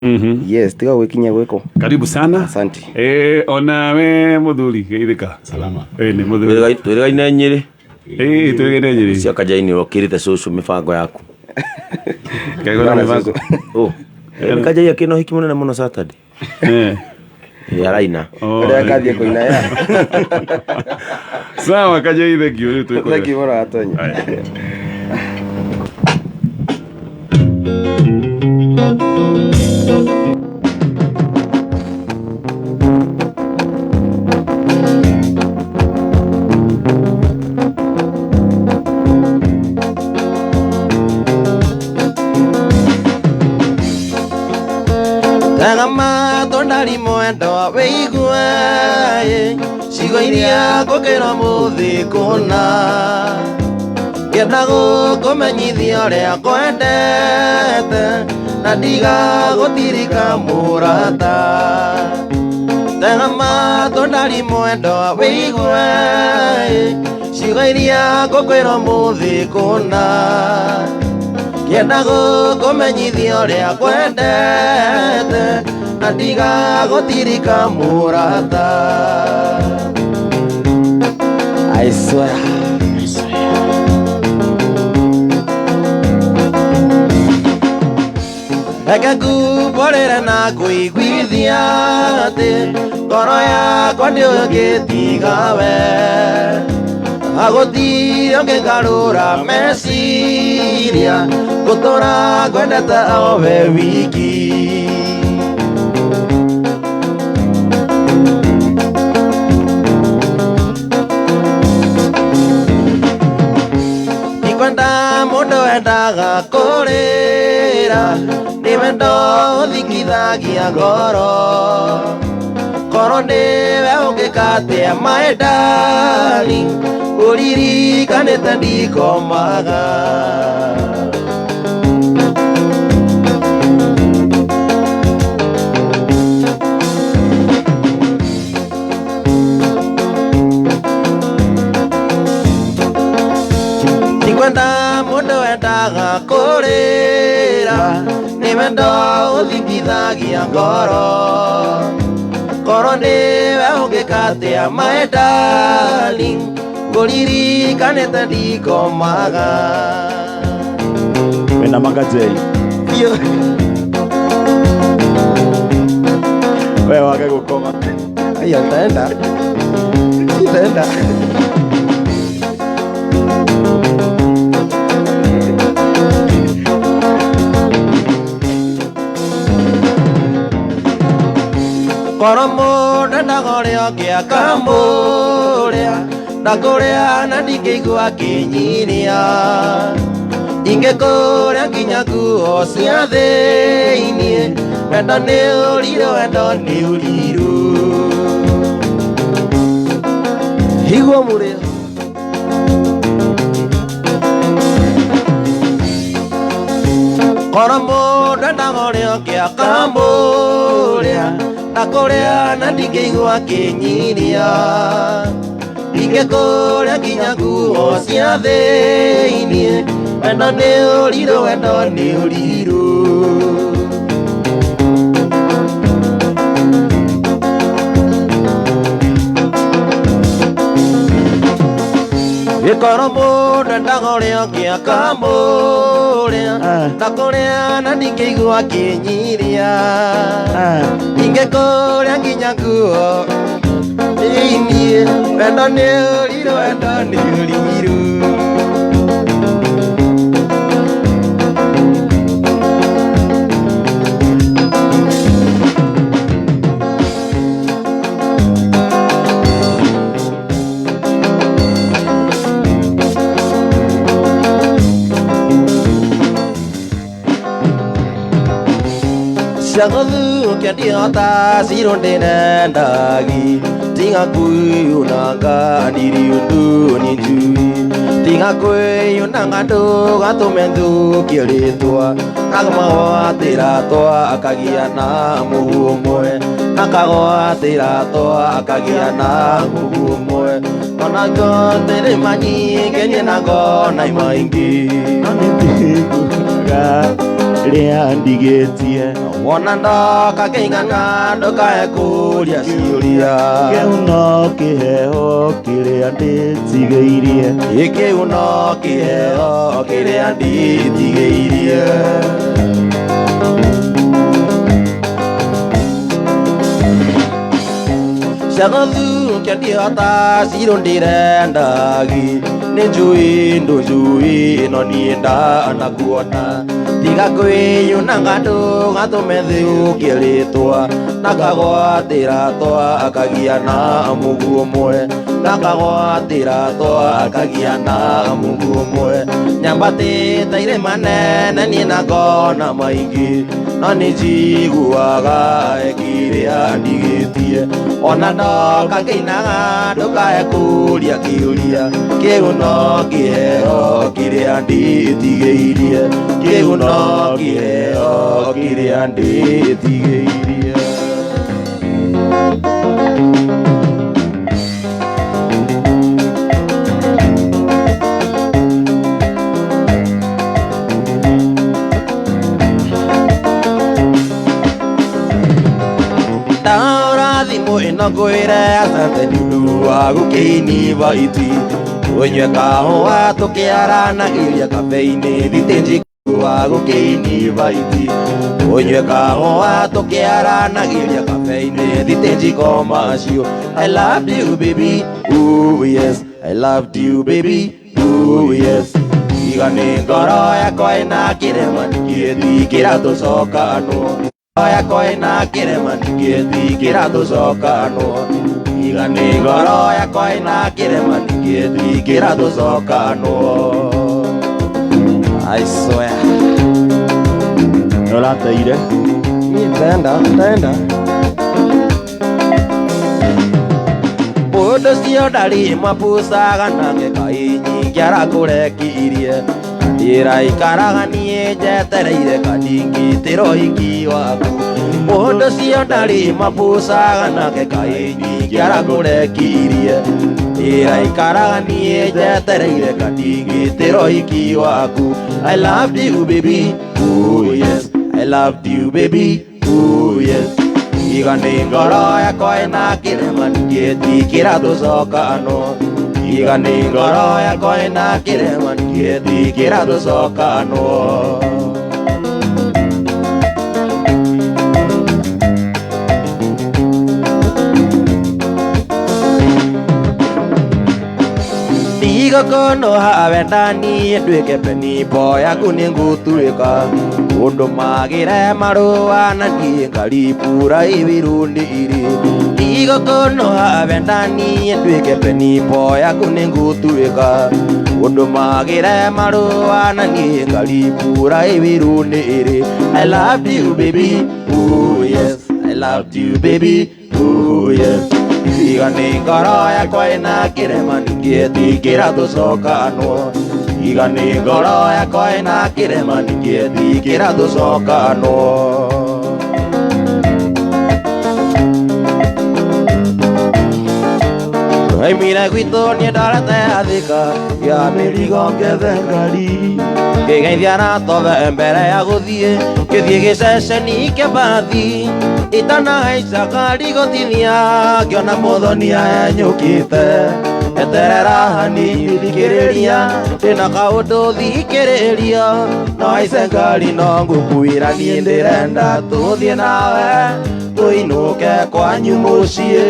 Yes, tiga gwĩkinyia gwĩkũ. Karibu sana. Asante. Onawe muthuri geithĩka. Salama. Nĩ muthuri. Twĩrĩgaine Nyĩrĩ. Twĩrĩgaine Nyĩrĩ. Cia Kanjai nĩ ũkĩrĩte cũcũ mĩbango yaku. Kaigua na mĩbango. Oh. Kanjai akĩna ũhiki mũnene mũno Saturday. Araina. Ũrĩa akathiĩ kũina ya. Sawa Kanjai, thank you. Rĩu twĩkũrĩa. Thank you mũno Atonya. Tega matũ ndari mwendwa wĩigue ciugo iria ngũkĩra mũthĩ kũna ngĩenda gũkũmenyithia ũrĩa ngwendete na ndigagũtirika mũrata. Tega matũ ndari mwendwa wĩigue ciugo iria ngũkwĩra ũmũthĩ kũna ngĩenda gũkũmenyithia ũrĩa ngwendete na ndigagũtirika mũrata. I swear. Reke ngumbũrĩre na ngũiguithia atĩ ngoro yakwa ndĩũngĩtiga we agũtirĩ ũngĩngarũra meciria ngũtũra ngwendete o we wiki. Ndikwenda mũndũ wendaga kũrĩra nĩ wendo ũthingithagia ngoro korwo nĩwe ũngĩka atĩa my darling ũririkanĩte ndikomaga. Ndikwenda mũndũ wendaga kũrĩra nĩ wendo ũthingithagia ngoro korwo nĩwe ũngĩka atĩa my darling ngũririkanĩte ndikomaga. Wĩna Makajei. Biũ. We wage gũkoma. Aya, nitaenda. Nitaenda. Korwo mũndũ endaga ũrĩa ũngĩ akamũrĩa ndakũrĩa na ndingĩigua akĩnyiria ingĩkũrĩa nginya nguo cia thĩiniĩ wendo nĩ ũrirũ wendo nĩ ũrirũ. Igua mũrĩo. Korwo mũndũ endaga ũrĩa ũngĩ akamũrĩa ndakũrĩa na ndingĩigua akĩnyiria ingĩkũrĩa nginya nguo cia thĩiniĩ wendo nĩ ũrirũ wendo nĩ ũrirũ. Gĩkorwo mũndũ endaga ũrĩa ũngĩ akamũrĩa ndakũrĩa na ndingĩigua akĩnyiria ingĩkũrĩa nginya nguo thĩiniĩ wendo nĩ ũrirũ wendo nĩ ũrirũ. Ciagũthukia ndihota cirũndĩnendagi tiga kwĩyunanga ndirĩ ũndũ niĩ njui tiga kwĩyunanga ndũgatũme nthũkie rĩtwa akagwatĩra twa akagia na mũhu ũmwe akagwatĩra twa akagia na mũhu ũmwe ona ngotĩrĩ manyingĩ niĩ na ngona imaingĩ. No nĩ ndĩiguaga rĩa ndigĩtie. Wona ndoka ngĩing'ang'a ndũkae kũria ciũria. Kĩu no kĩheo kĩrĩa ndĩtigĩirie. Kĩu no kĩheo kĩrĩa ndĩtigĩirie. Ciagũthukia ndihota cirũ ndĩrendagi. Nĩ njũĩ ndũnjũĩ no niĩ ndanakuona. Tiga kwĩyuna ndũgatũme thũkie rĩtwa. Ndakagwatĩra twakagia na mũguo ũmwe. Ndakagwatĩra twakagia na mũguo ũmwe. Nyambatĩte irĩma nene niĩ na ngona maingĩ. No nĩ njiguaga kĩrĩa ndigĩtie. Ona ndoka ngĩinaga ndũkae kũria kĩũria. Kĩu no kĩheo kĩrĩa ndĩtigĩirie. Kĩu no kĩheo kĩrĩa ndĩtigĩirie. Ndaũra thimũ ĩno ngwĩre asante nĩ ũndũ wa gũkĩinibaiti. Ũnyue kahũa tũkĩaranagĩria kafe-inĩ thitĩnji wa gũkĩinibaiti. Ũnyue kahũa tũkĩaranagĩria kafe-inĩ thitĩnji macio. I loved you baby, ooh yes. I loved you baby, ooh yes. Iga nĩ ngoro yakwa ĩna kĩrema ningĩtigĩra tũcokanwo. Yakwa ĩna kĩrema ningĩtigĩra tũcokanwo. Iga nĩ ngoro yakwa ĩna kĩrema ningĩtigĩra tũcokanwo. I swear. Nĩ ũrateire. Niĩ ndenda ndenda. Mũndũ ũcio ndarĩ mabucaga nake kaĩ nyingĩ arakũrekirie. Ndĩraikaraga niĩ njetereire kandingitĩra ũhiki waku. Mũndũ ũcio ndarĩ mabucaga nake kaĩ nyingĩ arakũrekirie. Ndĩraikaraga niĩ njetereire kandingitĩra ũhiki waku. I loved you baby, ooh yes. I loved you baby, ooh yes. Iga nĩ ngoro yakwa ĩna kĩrema ningĩtigĩra tũcokanwo. Iga nĩ ngoro yakwa ĩna kĩrema ningĩtigĩra tũcokanwo. Ndigũkũnũha wenda niĩ nduĩke penibo yaku nĩngũtuĩka. Ũndũmagĩre marũa na niĩ ngaribura ibirũ-inĩ. Ndigũkũnũha wenda niĩ nduĩke penibo yaku nĩngũtuĩka. Ũndũmagĩre marũa na niĩ ngaribura ibirũ-inĩ. I loved you baby, ooh yes. I loved you baby, ooh yes. Iga nĩ ngoro yakwa ĩna kĩrema ningĩtigĩra tũcokanwo. Iga nĩ ngoro yakwa ĩna kĩrema ningĩtigĩra tũcokanwo. Twaimire gwitũ niĩ ndorete Thika ya mĩrigo ngethe ngari. Ngĩgeithia na tobe mbere ya gũthiĩ ngĩthiĩ gĩceceni kĩa mbathi. Itanahaica ngari gũtithia ngĩona mũthoni enyũkĩte. Eterera hanini thikĩrĩria ndĩna kaũndũ thikĩrĩria. No haice ngari no ngũkuĩra niĩ ndĩrenda tũthiĩ nawe. Tũinũke kwanyu mũciĩ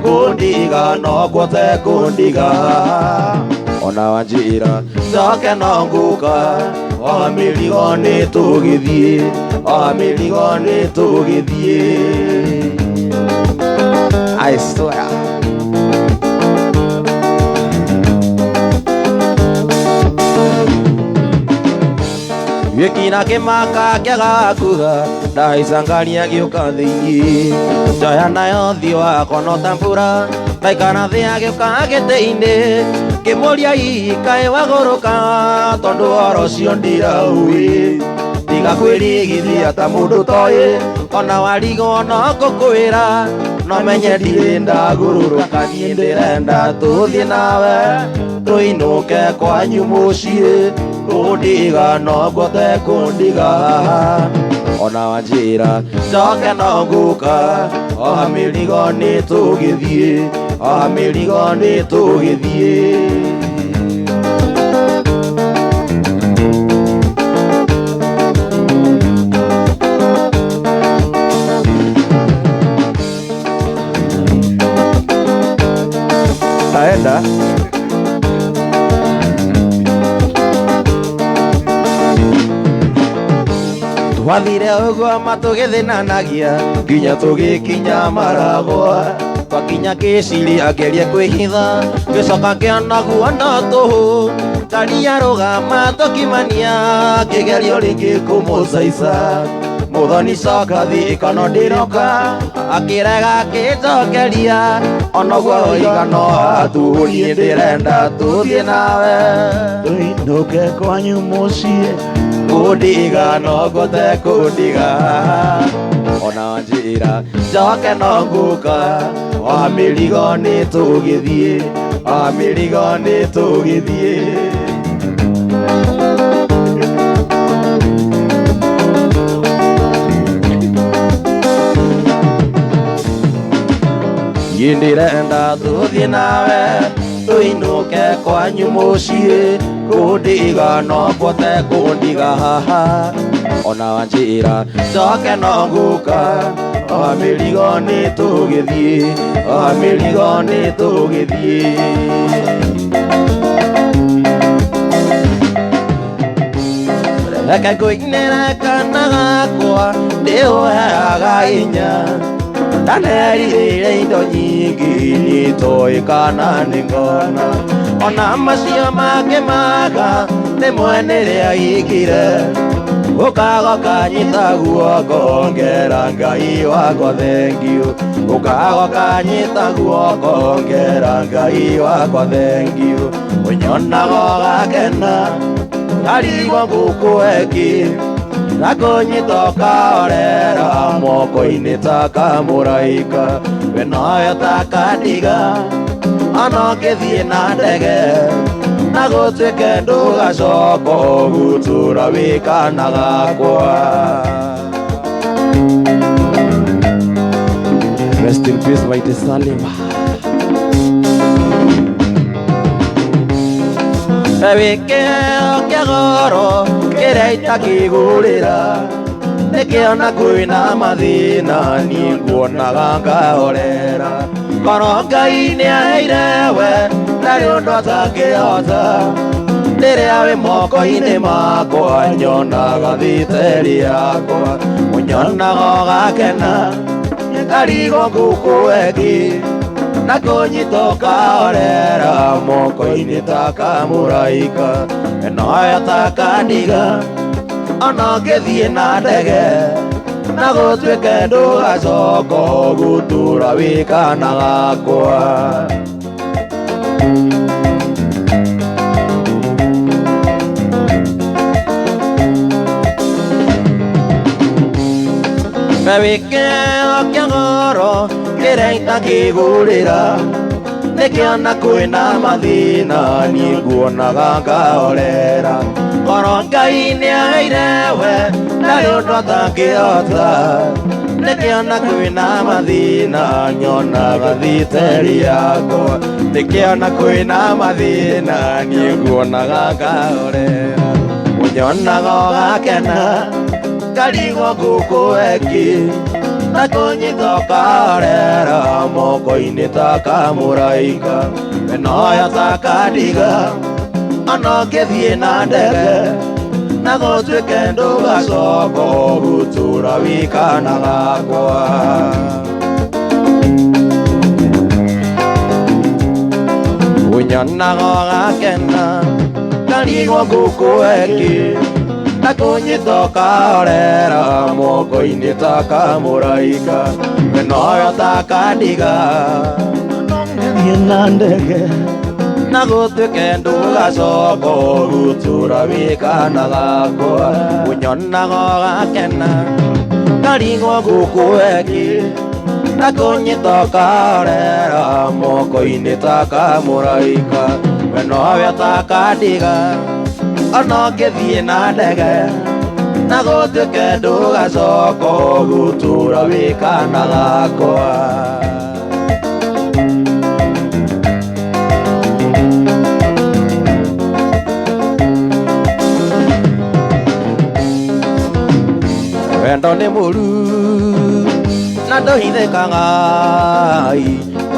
kũndiga no kwote kũndiga. Ona wanjĩra njoke no ngũka. Oha mĩrigo nĩ tũgĩthiĩ. Oha mĩrigo nĩ tũgĩthiĩ. I swear. Gĩkina kĩmaka kĩaga kuga ndahaica ngari agĩũka thĩinĩ. Njoya nayo thiĩ wakwa no ta mbura ndaikara thĩ agĩũka gĩtĩ-inĩ. Ngĩmũria hihi kaĩ wagũrũka tondũ ũhoro ũcio ndiraũĩ. Tiga kwĩrigithia ta mũndũ ũtoĩ ona warigwo no ngũkwĩra. No menye ndirĩ ndagũrũrũka niĩ ndĩrenda tũthiĩ nawe. Tũinũke kwanyu mũciĩ kũndiga no ngwote kũndiga. Ona wanjĩra njoke no ngũka oha mĩrigo nĩ tũgĩthiĩ oha mĩrigo nĩ tũgĩthiĩ. Taenda. Twathire ũguo matũgĩthĩnanagia nginya tũgĩkinya Maragwa. Twakinya Kĩciri angeria kwĩhitha ngĩcoka ngĩona guo no tũhũ. Karia rũgama tũkimania ngĩgerio rĩngĩ kũmũcaica. Mũthoni coka thiĩ kana ndĩroka akĩrega akĩnjokeria onoguo oiga no atuhũrie ndĩrenda tũthiĩ nawe. Tũinũke kwanyu mũciĩ. Kũndiga no ngũte kũndiga ona njĩra njoke no ngũka oha mĩrigo nĩ tũgĩthiĩ oha mĩrigo nĩ tũgĩthiĩ. Niĩ ndĩrenda tũthiĩ nawe tũinũke kwanyu mũciĩ kũndiga no ngũte kũndiga haha ona wanjĩra njoke no ngũka oha mĩrigo nĩ tũgĩthiĩ oha mĩrigo nĩ tũgĩthiĩ. Reke ngũinĩre kana gakwa ndĩũheaga hinya ndanerirĩire indo nyingĩ nĩtoĩ kana nĩ ngona ona macio mangĩ maga rĩmwe nĩrĩahingire ũkagoka nyita guoko ngera Ngai wakwa thengiũ ũkagoka nyita guoko ngera Ngai wakwa thengiũ ũnyonaga ũgakena ngarigwo ngũkũhe nakũnyita ũkahorera moko-inĩ ta kamũraika we noyo ta kandiga ona ũngĩthiĩ na ndege na gũtuĩke ndũgacoka gũtũra wĩ kana gakwa. Rest in peace, Mighty Salim. Wĩ kĩheo kĩa goro kĩrĩa itakĩgũrĩra nĩkĩona kwĩna mathĩna niĩ nguonaga ngahorera korwo Ngai nĩaheire we ndarĩ ũndũ atangĩhota rĩrĩa wĩ moko-inĩ makwa nyonaga thiteri yakwa ũnyonaga ũgakena ngarigwo ngũkũhe kĩ na kũnyita ũkahorera moko-inĩ ta kamũraika noyo ta kandiga ona ũngĩthiĩ na ndege na gũtuĩke ndũgacoka gũtũra wĩ kana gakwa. Wĩ kĩheo kĩa goro kĩrĩa itakĩgũrĩra nĩkĩona kwĩna mathĩna niĩ nguonaga ngahorera korwo Ngai nĩaheire we ndarĩ ũndũ atangĩhota nĩkĩona kwĩna mathĩna nyonaga thiteri yakwa nĩkĩona kwĩna mathĩna niĩ nguonaga ngahorera ũnyonaga ũgakena ngarigwo ngũkũhe kĩ na kũnyita ũkahorera moko-inĩ ta kamũraika we noyo ta kandiga ona ũngĩthiĩ na ndege na gũtuĩke ndũgacoka gũtũra wĩ kana gakwa. Ũnyonaga ũgakena ngarigwo ngũkũhe kĩ na kũnyita ũkahorera moko-inĩ ta kamũraika we noyo ta kandiga Thiĩ na ndege na gũtuĩke ndũgacoka gũtũra wĩ kana gakwa ũnyonaga ũgakena ngarigwo ngũkũhe kĩ na kũnyita ũkahorera moko-inĩ ta kamũraika we nowe ta kandiga ona ũngĩthiĩ na ndege Na gũtuĩke ndũgacoka gũtũra wĩ kana gakwa. Wendo nĩ mũru na ndũhithĩkaga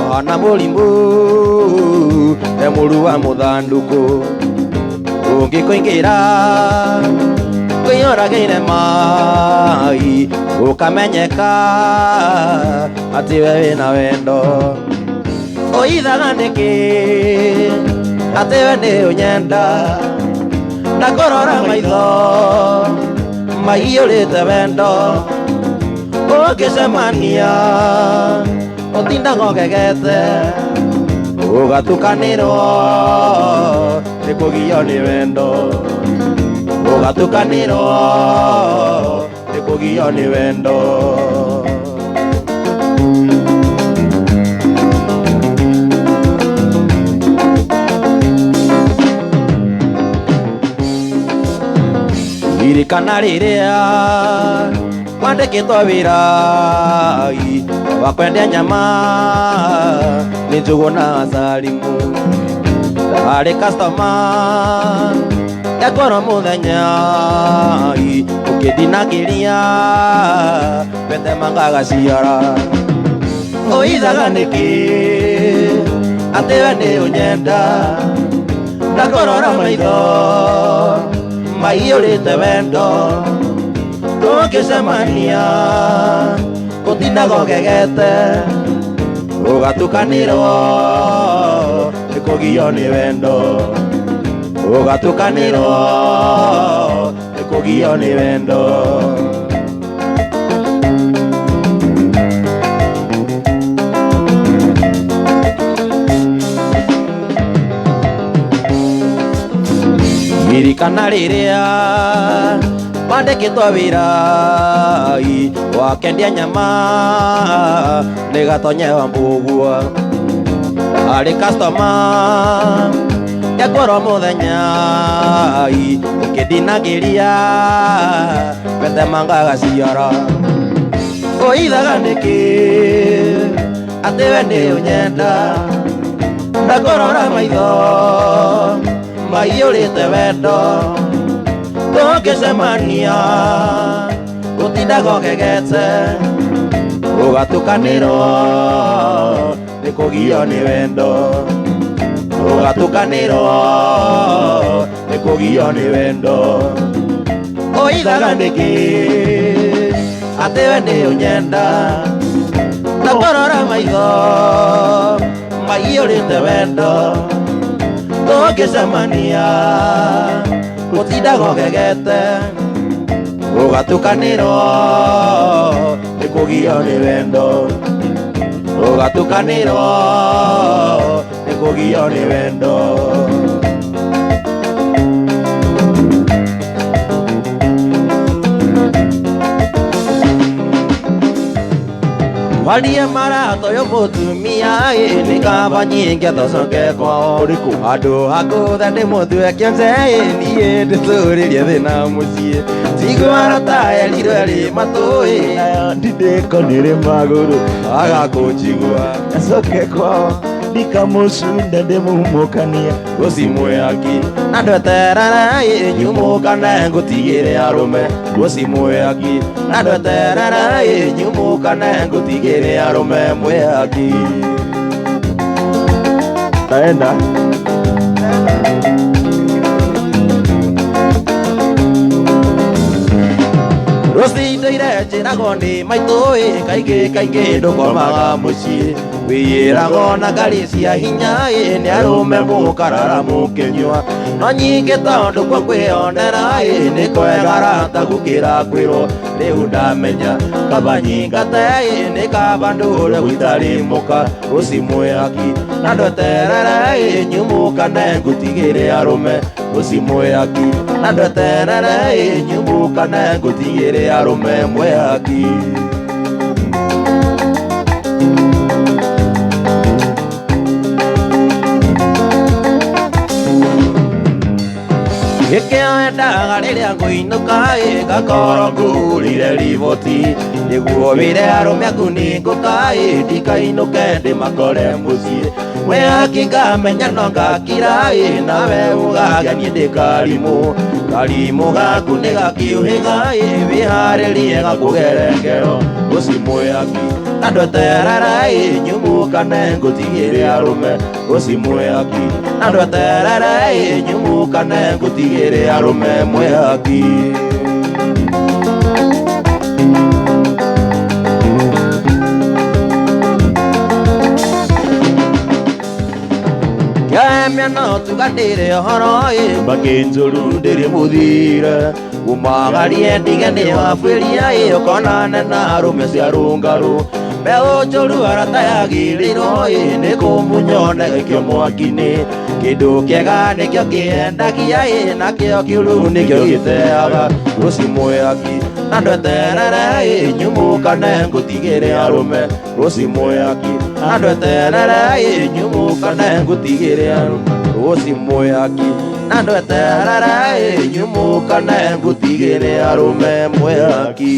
ũhana mũrimũ e mũru wa mũthandũkũ ũngĩkũingĩra kwĩyũragĩire mai ũkamenyeka atĩ we wĩna wendo ũithaga nĩkĩ atĩ we nĩ ũnyenda ndakũrora maitho maiyũrĩte wendo ũngĩcemania ũtindaga ũgegete ũgatukanĩrwo nĩ kũgio nĩ wendo ũgatukanĩrwo nĩ kũgio nĩ wendo. Ririkana rĩrĩa wandĩkĩtwo wĩra wa kwendia nyama nĩ njũgũ na carimu ndarĩ customer ndakora mũthenya ũkĩndinangĩria wetemangaga ciara ũithaga nĩkĩ atĩ we nĩ ũnyenda ndakũrora maitho maiyũrĩte wendo tũngĩcemania ũtindaga ũgegete ũgatukanĩrwo nĩ kũgio nĩ wendo ũgatukanĩrwo nĩ kũgio nĩ wendo. Ririkana rĩrĩa wandĩkĩtwo wĩra wa kwendia nyama nĩ gatonyewa mbũgua ndarĩ customer ndakora mũthenya ũkĩndinangĩria wetemangaga ciara ũithaga nĩkĩ atĩ we nĩ ũnyenda ndakũrora maitho maiyũrĩte wendo tũngĩcemania ũtindaga ũgegete ũgatukanĩrwo nĩ kũgio nĩ wendo ũgatukanĩrwo nĩ kũgio nĩ wendo ũithaga nĩkĩ atĩ we nĩ ũnyenda ndakũrora maitho maiyũrĩte wendo tũngĩcemania ũtindaga ũgegete ũgatukanĩrwo nĩ kũgio nĩ wendo ũgatukanĩrwo nĩ kũgio nĩ wendo. Warie maratoyo mũtumia nĩ kaba nyingĩ tũcoke kwao andũ akũthe ndĩmũtue kĩonje niĩ ndĩtũrĩrie thĩna mũciĩ tigwara taerirwe rĩ matũĩ nayo ndindĩko nĩrĩ magũrũ agakũnjigua acoke kwao ndikamũcunda ndĩmumũkanie gũcimwĩaki na ndweterere nyumũkane ngũtigĩre arũme gũcimwĩaki na ndweterere nyumũkane ngũtigĩre arũme mwĩaki. Naenda Rũcindeire njĩragwo nĩ maitũ kaingĩ kaingĩ ndũkomaga mũciĩ wĩyĩragwo na ngari cia hinya nĩ arũme mũkarara mũkĩnyua no nyingĩ tondũ kwa kwĩyonera nĩ kwega rata gũkĩra kwĩrwo rĩu ndamenya kaba nyingate nĩ kaba ndũre gũitarĩ mũka rũcimwĩaki na ndweterere nyumũkane ngũtigĩre arũme rũcimwĩaki na ndweterere nyumũkane ngũtigĩre arũme mwĩaki. Gĩkĩo endaga rĩrĩa ngũinũka ĩ ngakorwo ngũrĩire riboti nĩguo wĩre arũme aku nĩ ngũka ĩ ndikainũke ndĩmakore mũciĩ mwehaki ngamenya no ngakira ĩ nawe ũgagenia ndĩ karimũ karimũ gaku nĩ gakiũhĩga ĩ wĩharĩrie gakũgere ngero ũcimwehaki na ndweterere ĩ nyumũkane ngũtigĩre arũme ũcimwehaki na ndweterere ĩ nyumũkane ngũtigĩre arũme mwehaki. Kĩemia no tuganĩre ũhoro ĩ mbakĩ njũru ndĩrĩ mũthire umagarie ndige nĩ wabuĩria ĩ ũkonane na arũme cia rũngarũ mbeũ njũru arata yagĩrĩirwo ĩ nĩ kũmunyone gĩkĩo mwaki-inĩ kĩndũ kĩega nĩkĩo kĩendagia ĩ nakĩo kĩũru nĩkĩo gĩteaga rũcimwehaki na ndweterere ĩ nyumũkane ngũtigĩre arũme rũcimwehaki na ndweterere ĩ nyumũkane ngũtigĩre arũme rũcimwehaki na ndweterere ĩ nyumũkane ngũtigĩre arũme mwehaki.